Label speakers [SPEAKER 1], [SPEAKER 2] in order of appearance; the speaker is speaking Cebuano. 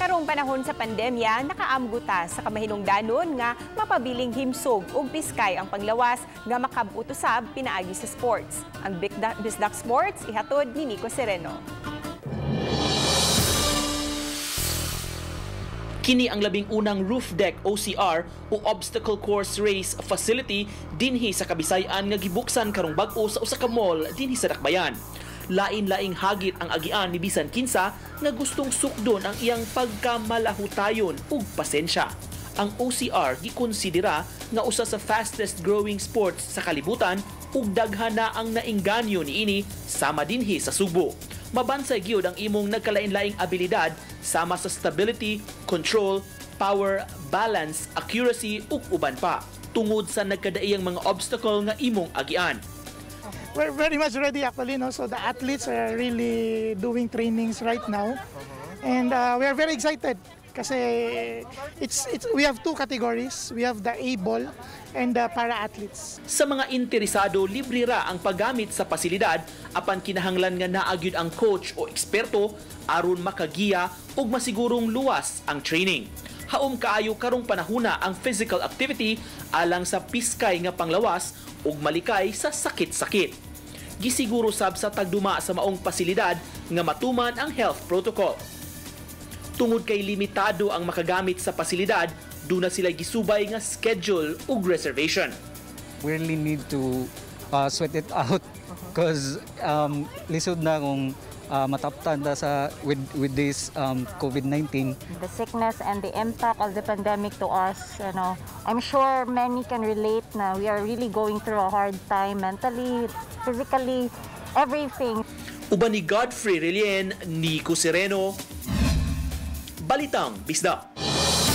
[SPEAKER 1] Karong panahon sa pandemya, nakaamgo ta sa kamahinungdanon nga mapabiling himsog ug piskay ang panglawas nga makab-ot usab pinaagi sa sports. Ang Bisdak Sports ihatod ni Nico Sereno.
[SPEAKER 2] Kini ang labing unang roof deck OCR o obstacle course race facility dinhi sa Kabisayan nga gibuksan karong bag-o sa usa ka mall dinhi sa Dakbayan. Lain-laing hagit ang agian ni bisan kinsa nga gustong sukdon ang iyang pagkamalahutayon ug pasensya. Ang OCR gikonsidera nga usa sa fastest growing sports sa kalibutan ug daghan na ang nainganyo niini sama dinhi sa Sugbo. Mabansay gyud ang imong nagkalain-laing abilidad sama sa stability, control, power, balance, accuracy ug uban pa tungod sa nagkadaiyang mga obstacle nga imong agian.
[SPEAKER 3] We're very much ready actually, no? So the athletes are really doing trainings right now. And we are very excited kasi it's we have two categories. We have the able and the para athletes.
[SPEAKER 2] Sa mga interesado, libre ra ang paggamit sa pasilidad apan kinahanglan nga naa gyud ang coach o eksperto aron makagiya ug masigurong luwas ang training. Haom kaayo karong panahuna ang physical activity alang sa piskay nga panglawas ug malikay sa sakit-sakit. Gisiguro sab sa tagduma sa maong pasilidad nga matuman ang health protocol. Tungod kay limitado ang makagamit sa pasilidad, duna sila gisubay nga schedule ug reservation.
[SPEAKER 4] We really need to sweat it out because lisod na kung mataptan ta sa with this COVID-19.
[SPEAKER 5] The sickness and the impact of the pandemic to us, I'm sure many can relate na we are really going through a hard time mentally, physically, everything.
[SPEAKER 2] Uban ni Godfrey Relien, Nico Sereno, Balitang Bisdak.